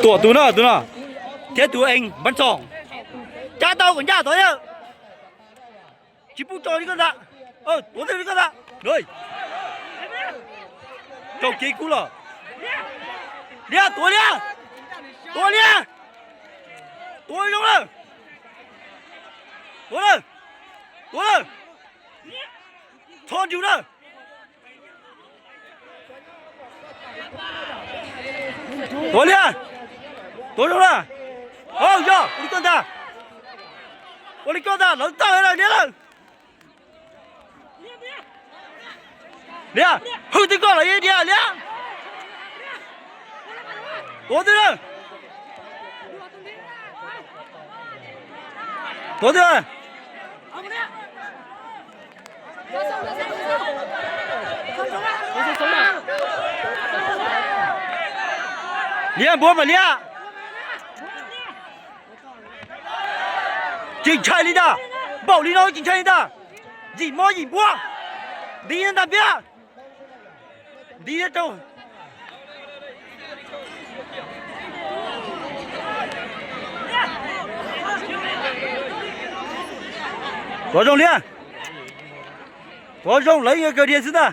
Tuam tus no, tus no thiab tus ees npab txoog, cab tau kom ncaj tod yawg. Tsis pub tso li koj ntag. Tuav twg li koj ntag. Rau kev kub los. Liab, tuav liab. Tuav liab. Tuav zoo lawm. Tuav lawm. Tuav lawm. Txhob ntswg na. Tuav liab. Tuav zoo na. Au yog ua li koj ntag. Ua li koj ntag, lawv tawg lawm liab lawm. Liab, hwj twb koj lawm liab liab. Tuav twb na. Tuav twb na. Liab npuab mas liab. Tsis ntshai li ntag. Npaum li no tsis ntshai li ntag. Yim mob yim npuab. Ntiv ntag piab. Ntiv rau. Tuav zoo liab. Tuav zoo lawv yuav kawg dhia xwb ntag.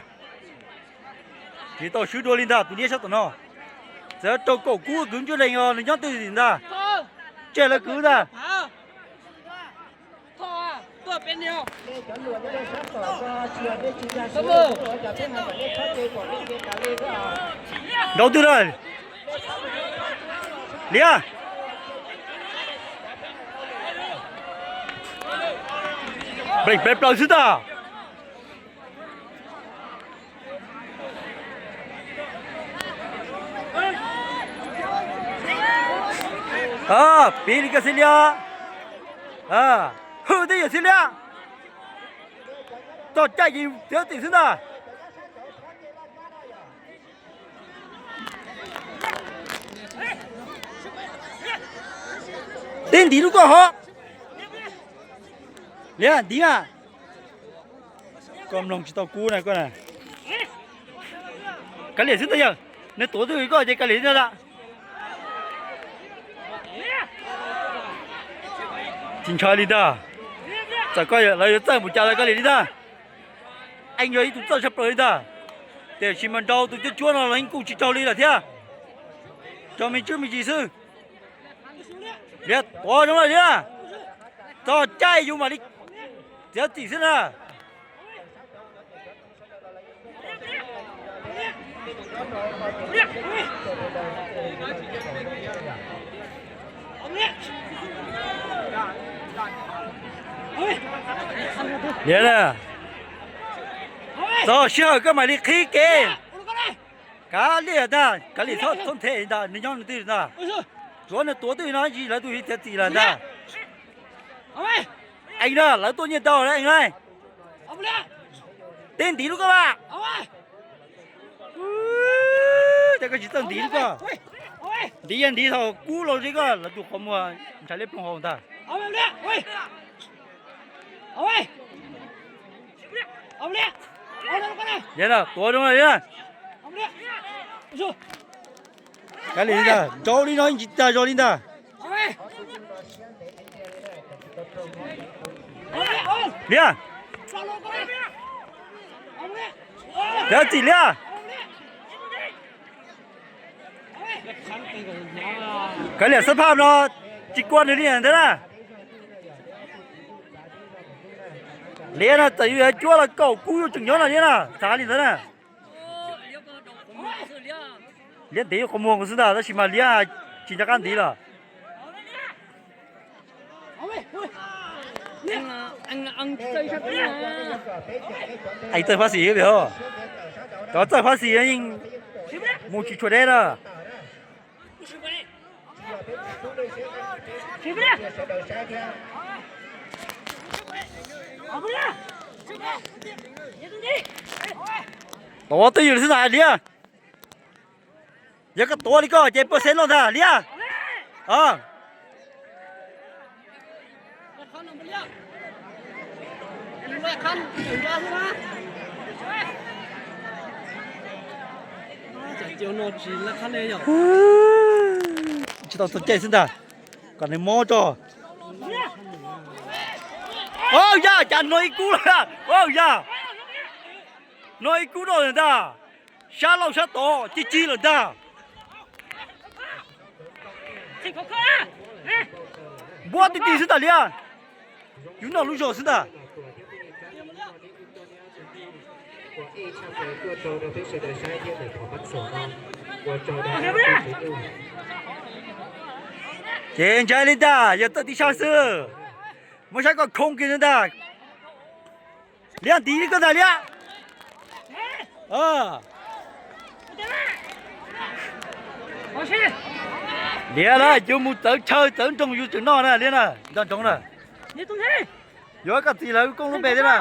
Tsis tau swb dua li ntag tus niam sab tom no. Txawm rau kaum kub kwv ntsuj lees os nws nyob twj ntag. Tseg lawv kwv ntag. Nraud twg lawm? Liab. Pleev pleev plaws xwb ntag. Piv li koj xib liab. Hwj twb yog xib liab. Txog caij ces txiav txim xwb ntag. Tib ntiv lub koj hov. Liab ntiv na. Koj mloog tsis tau kub na koj na. Kav liam xwb ntag yawg, nws tuav twg koj ces kav liam xwb ntag. Tsis ntshai li ntag. Txawm koj lawv yuav txawj npaum cas los kav liam li ntag. Eej yog ib tug txawj tshaj plaws li ntag. Tiam sis mas nraud tus cuab cuab no los yeej kuj tsis raug li lawm thiab. Raug me ntsis me ntsis xwb. Liab tuav zoo lawm thiab. Txog caij yus mam li txiav txim xwb na. Liab na, txog sij hawm koj mam li qhib kev. Kav liam ntag, kav liam txhob nthe ntag, nws nyob nws twj ntag. Tsuav nws tuav twj no tsis lawv tus txiav txim lawm ntag. Eej na, lawv tuaj nyiaj ntau na eej na. Tib ntiv lub koj mas. Cas koj tsis txawj ntiv lub koj? Ntiv yog ntiv thaum kub los zeb koj lawv tus qhov muag ntshav liab ploog haus ntag. Liab na, tuav zoo na Liab na. Kav liam li ntag, nraud li no yeej tsis tag zog li ntag. Liab, txiav txim Liab. Kav liam xab phaj no tsis kua nws li ntawd na. Liab no txawm yus yuav cuab los kaum kub yuav tseem nyob no Liab na, xav li ntawd na. Liab ntiv qhov muag nkaus xwb ntag, tab sis mas Liab tsis nco qab ntiv lawm. Eej txawj fab xis, cov txawj fab xis yeej mus tsis tshua deb na. Tuav twj ywm xwb ntag Liab. Yog koj tuav li koj ces puas xeeb loj ntag Liab. Tau txog caij xwb ntag, kom nws mob tso. Au yaj, cas no ib kub lawm, au yaj, no ib kub rau lawm ntag. Sab laug sab tod cig cig lawm ntag. Npuab ti ti xwb tas liab, yus noj lub zog xwb ntag. Ces ntshai li ntag, yog tawm tib sab xwb. Muab saib koj khoo kiag ntag. Liab ntiv koj ntag liab. Liab na, yus mus txawv chaw txawv nroog yus tseem noj na liab na, nco ntsoov na. Yuav koj txiv lawv koob lub npe thiab na.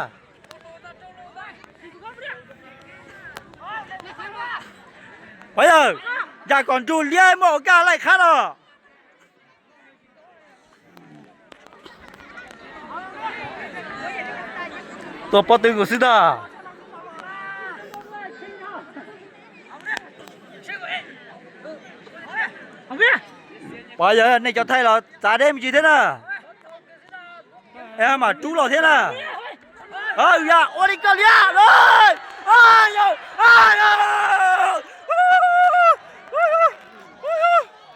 Pov yawg, yam kom nrug liab muaj ua kaj laij qhab no. Tuaj pob tw nkaus xwb ntag. Pov yawg, nej cov thaij los txav deb me ntsis thiab na. Es mam rub los thiab na. Yog ua li koj liab.